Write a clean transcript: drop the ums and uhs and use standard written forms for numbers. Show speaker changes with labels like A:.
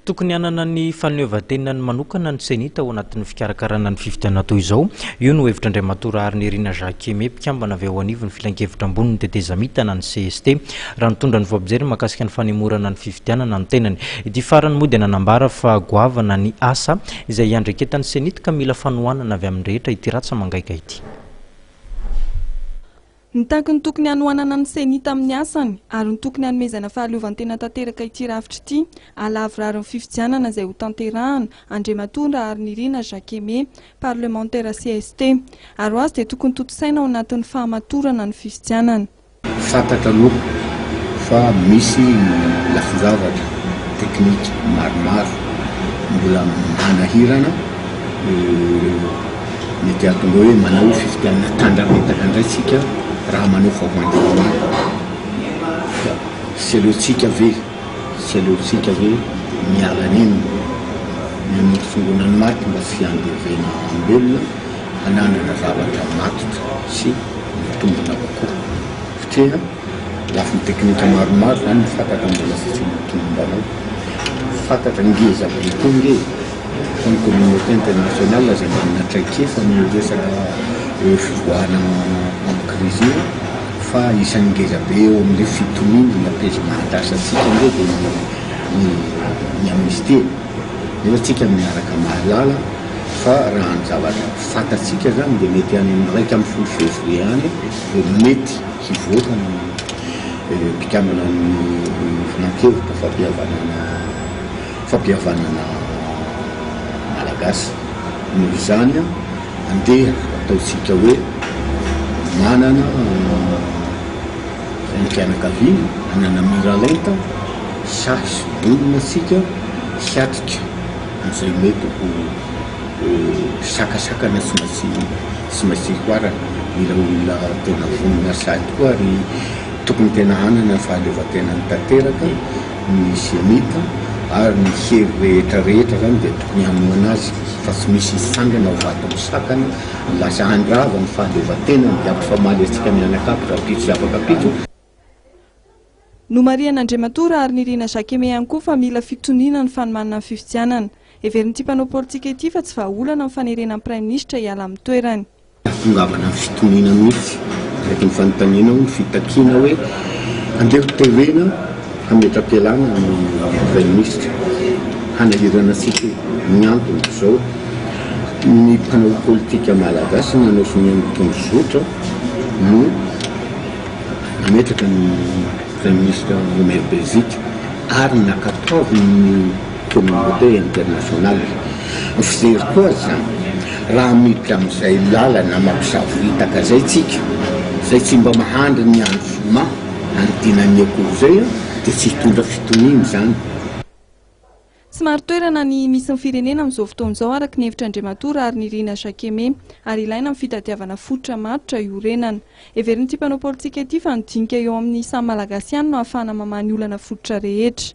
A: Tokony hanana ny fahaleovantenany manokana ny CENI-T ao anatin'ny fikarakarana ny fifidianana toy izao. Io no hevitr'Andriamatoa Raharinirina Jacques Aimé, mpikambana avy ao anivon'ny Filankevitra ambonin'ny tetezamita na ny cst, raha nitondra ny voampijery mahakasika ny fanemorana ny fifidianana ny tenany. Ity farany moa dia nanambara fa goavana ny asa izay iandraiketan'ny CENI-T ka mila fanohanana avy amin'ny rehetra ity ratsa-mangaika ity.
B: Nitaky ny tokony hanohanana ny Ceni tamin'ny asany ary ny tokony hanomezana fahaleovantena tanteraka ity rafitra ity hahalavorary ny fifidianana izay hotanterahana, Andriamatoa Raharinirina Jacques Aimé, parlemantera cst. Ary ho azy dia tokony tontosaina ao anatin'ny fahamatorana ny fifidianana.
C: Fantatra aloha fa misy ny lafin-javatra teknika maromaro mbola manahirana Mety hahatonga hoe manao fifidianana tandrametaka indray tsika raha manao faovan-draharaha. Ka tsy aleontsika ve, tsy aleontsika ve miala nenina ny hanondrotsongoana ny maty mba tsy handevena olombelona, hananana zavatra matotra sy mitombina kokoa. Satria lafiny teknika maromaro izany no fantatra mbola tsy mitombina ao. Fantatra ngeza be koa nge fa ny communauté internationale izay manana traikefa amin'io resaka fivoahana amin'ny crise io fa isan'ny ngeza be eo amin'ilay fitoniana ny apaisement andrasantsika nge dia ny ny amnistie. Nefa tsika miaraka mahalala fa raha ny zavatra fantatsika izany dia mety any amin'ny 11 février any dia mety hivoaka ny mpikambana amin'ny filankevitra fampihavanana fampihavanana malagasy. Noho izany andeha ataontsika hoe manana renim-pianakaviana, manana miralenta, sahy sy vonona isika hiatrika an'izay mety ho sakasakana tsy maintsy tsy maintsy hihoarana. Mila olona tena vonona sahy tokoa ary tokony tena hanana ny fahaleovantenany tanteraka ny Cenit ary ny hery rehetra rehetra zany dia tokony hanohana azy fa tsy misy hitsangana ho vato misakana lasa handrava ny fahaleovantenany dia hampifamaly antsika mianakavy rahampitso sy afak'ampitso.
B: Nomarihan'Andriamatoa Raharinirina Jacques Aimé ihany koa fa mila fitoniana ny fanomanana ny fifidianana. Heverin'ity mpanao politika ity fa tsy vahaolana ny fanerena ny Praiminisitra hiala amin'ny toerany.
C: Hahatongavana amin'ny fitoniana mihitsy, araka ny fanontanianao, ny fitakiana hoe andeha ho terena hametra-pialana ny Praiminisitra. Hanahirana antsika io. Ny antony dia izao, ny mpanao politika malagasy nanao sonia ny tondrozotra no nametraka ny Praiminisitra Omer Beriziky ary nankatoavin'ny communauté internationale. Ny fijeriko azy izany, raha miditra amin'izay lalana mampisavoritaka izay tsika, izay tsy mba mahandry ny andro zoma hanodinan'ny akoho izay dia tsy hitondra fitoniana izany.
B: Tsy marin-toerana ny misy ny firenena amin'izao fotoana izao araka ny hevitr'Andriamatoa Raharinirina Jacques Aimé ary ilaina amin'ny fitadiavana fototra matotra iorenana. Heverin'ity mpanao politika ity fa ny dinika eo amin'ny samy Malagasy ihany no ahafahana mamaha ny olana fototra rehetra.